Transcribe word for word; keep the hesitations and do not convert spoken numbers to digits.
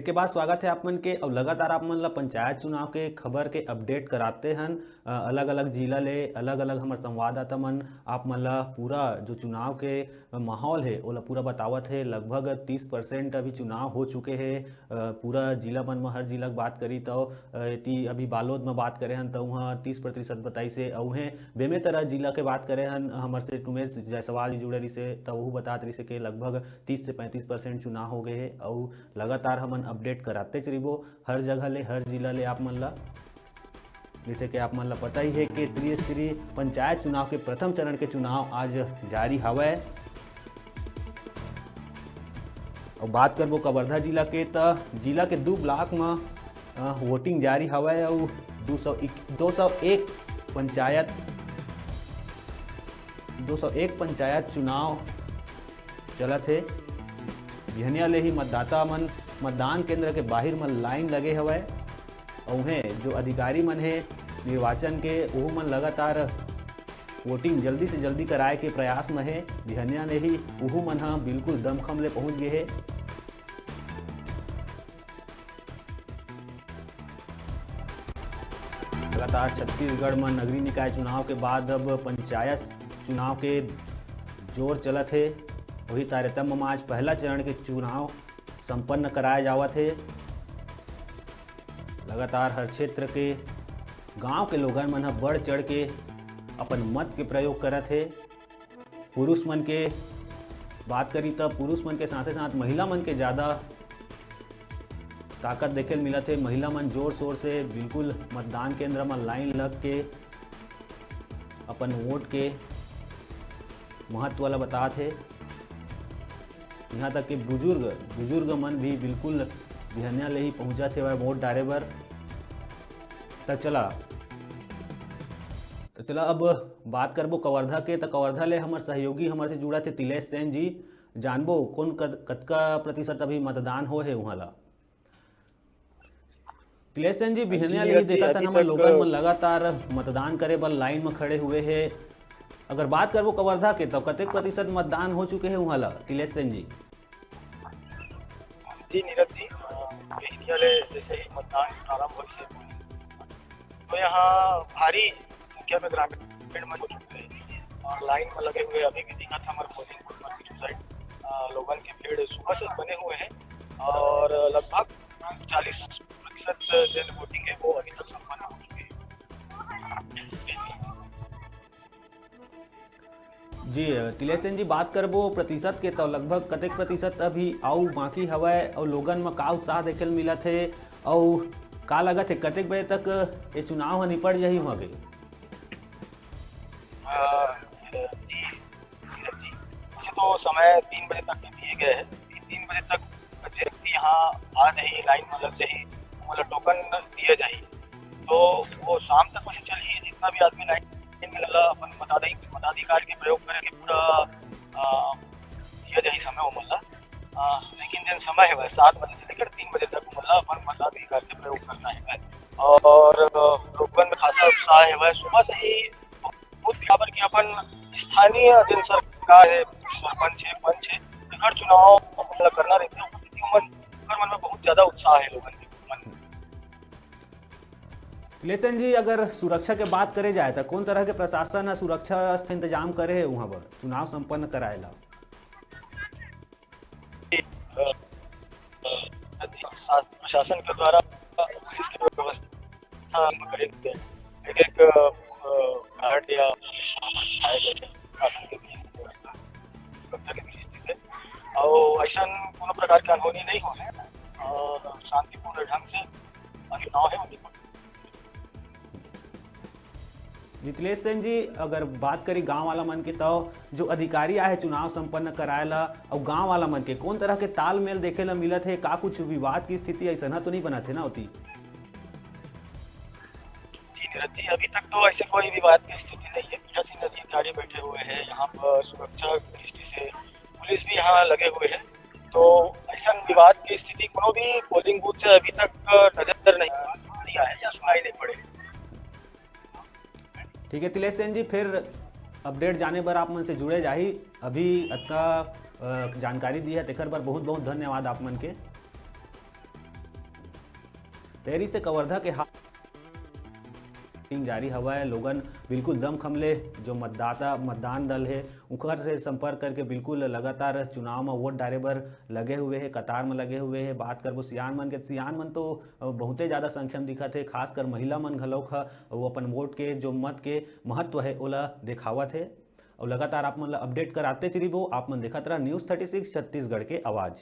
के बाद स्वागत हे आप मन के, अउ लगातार आप मन ला पंचायत चुनाव के खबर के update कराते हन। अ, अलग-अलग जिला ले अलग-अलग हमर संवाददाता मन आप मन ला पूरा जो चुनाव के माहौल हे, ओला पूरा बतावत हे। लगभग तीस percent अभी चुनाव हो चुके हे। अ, पूरा जिला मन म, हर जिला के बात करी त, अ, एती अभी बालोद म बात करे हन, त उहाँ तीस प्रतिशत बताइस हे। अउ उहें बेमेतरा जिला के बात करे हन, हमर से उमेश जायसवाल जी जुड़े रहिस हे, त ओहू बतात रहिस हे कि लगभग तीस से पैंतीस percent चुनाव हो गए हे। अउ लगातार हमन update करातेच रहिबो हर जगह ले, हर जिला ले आप मन ला। जैसे कि आप मन ला पता ही है कि त्रिस्तरीय पंचायत चुनाव के प्रथम चरण के चुनाव आज जारी हवय। अउ बात करबो कवर्धा जिला के, त जिला के दू block म, अ, voting जारी हवय अउ दू सौ एक, दो सौ एक पंचायत, दो सौ एक पंचायत चुनाव चलत हे। बिहनिया ले ही मतदाता मन मतदान केंद्र के बाहिर म line लगे हवय। अउ उहें जो अधिकारी मन हे निर्वाचन के, ओहू मन लगातार voting जल्दी से जल्दी कराए के प्रयास म हे। बिहनिया ले ही उहू मन ह बिल्कुल दमखम ले पहुंच गे हे। लगातार छत्तीसगढ़ म नगरीय निकाय चुनाव के बाद अब पंचायत चुनाव के जोर चलत हे। वही तारतम्य म आज पहला चरण के चुनाव संपन्न कराए जावत हे। लगातार हर क्षेत्र के गांव के लोगन मन ह बढ़ चढ़ के अपन मत के प्रयोग करत हे। पुरुष मन के बात करी, त पुरुष मन के साथे साथ महिला मन के ज़्यादा ताकत देखे ल मिलत हे। महिला मन जोर शोर से बिल्कुल मतदान केंद्र म line लग के अपन वोट के महत्व ला बतात हे। यहाँ तक कि बुजुर्ग, बुजुर्ग मन भी बिल्कुल बिहनिया ले ही पहुँचत हे वोट डारे बर। त चला, त चला अब बात करबो कवर्धा के। त कवर्धा ले हमर सहयोगी हमर से जुड़त हे तिलेश सेन जी। जानबो कौन कत-, कतका प्रतिशत अभी मतदान हो हे उहाँ ला। तिलेश सेन जी, बिहनिया जी, ले ही नीरज जी, देखत हन अभी हमर तक लोगन मन लगातार मतदान करे बर line म खड़े हुए हे। अगर बात करबो कवर्धा के, त कतेक प्रतिशत मतदान हो चुके हे उहाँ ला, तिलेश सेन जी? जी नीरज जी, अ, बिहनिया ले जैसे ही मतदान प्रारंभ होइस हे, तो यहाँ भारी संख्या में ग्रामीण मन मौजूद हे और line में लगे हुए अभी भी दिखत हमर polling booth में कुछ side, अ, लोगन के भीड़ सुबह से बने हुए हैं और लगभग चालीस प्रतिशत जेन voting है वो अभी तक संपन्न हो चुकी है। जी, तिलेश सेन जी, बात करबो प्रतिशत के, तो लगभग कतेक प्रतिशत अभी अउ बाकी हवय, अउ लोगन म का उत्साह देखे ल मिलत हे, अउ का लगत हे, कतेक बजे तक ये चुनाव ह निपट जाही वहाँ के? अ, जी, जी, वैसे तो समय तीन बजे तक के दिए गए हैं। तीन बजे तक जे भी यहाँ आ जाही, line में लग जाही, मतलब token दिए जाही। तो वो शाम तक वैसे चलही, जितना भी आदमी line में लगा, अपन मताधि-, मताधिकार के प्रयोग करके पूरा, अ, दिया जाही समय वो मतलब। अ, लेकिन जन समय है वह सात बजे से लेकर तीन बजे तक मतलब अपन मताधिकार के प्रयोग करना है वह। और, अ, लोगन में खासा उत्साह है वह, सुबह से ही बहुत, काबर कि अपन स्थानीय जन सरकार है, सरपंच है, पंच है, एकर चुनाव मतलब करना रहते हैं, ओकर मन में बहुत ज्यादा उत्साह है लोगन के मन में। तिलेश सेन जी, अगर सुरक्षा के बात करे जाए, त कौन तरह के प्रशासन ह सुरक्षा व्यवस्था इंतजाम करे हे उहाँ बर चुनाव संपन्न कराए ला? अ, अ, प्रशासन के द्वारा पुलिस के व्यवस्था करे गे हे। एक, एक, अ, guard या प्रशासन के व्यवस्था के दृष्टि से, और ऐसा कोनो प्रकार के अनहोनी नहीं होने और शांतिपूर्ण ढंग से चुनाव है। मिथिलेश सेन जी, अगर बात करी गांव वाला मन के, तो जो अधिकारी आए हे चुनाव संपन्न कराए ला, अउ गांव वाला मन के कौन तरह के तालमेल देखे ला मिलत हे? का कुछ विवाद की स्थिति ऐसा तो नहीं बनत हे ना होती? जी नीरज जी, अभी तक तो ऐसे कोई विवाद की स्थिति नहीं है। पीठासीन अधिकारी बैठे हुए हैं यहाँ पर, सुरक्षा की दृष्टि से पुलिस भी यहाँ लगे हुए हैं, तो ऐसा विवाद की स्थिति कोनो भी polling booth से अभी तक नजर नहीं, नहीं आया या सुनाई नहीं पड़े। ठीक है तिलेश सेन जी, फिर update जाने बर आप मन से जुड़े जाही। अभी अतना, अ, जानकारी दी है, तेकर बर बहुत बहुत धन्यवाद आप मन के। टेरी से कवर्धा के हाल जारी हवय। लोगन बिल्कुल दमखम ले जो मतदाता, मतदान दल हे, उंकर से संपर्क करके बिल्कुल लगातार चुनाव म वोट डारे बर लगे हुए हे, कतार म लगे हुए हे। बात करबो सियान मन के, सियान मन तो बहुते ज्यादा संख्या म दिखत हे, खासकर महिला मन घलोक ह वो अपन वोट के, जो मत के महत्व हे, ओला देखावत हे। अउ लगातार आप मन ला अपडेट कराते चलिबो। आप मन देखत रहा न्यूज़ थर्टी सिक्स छत्तीसगढ़ के आवाज।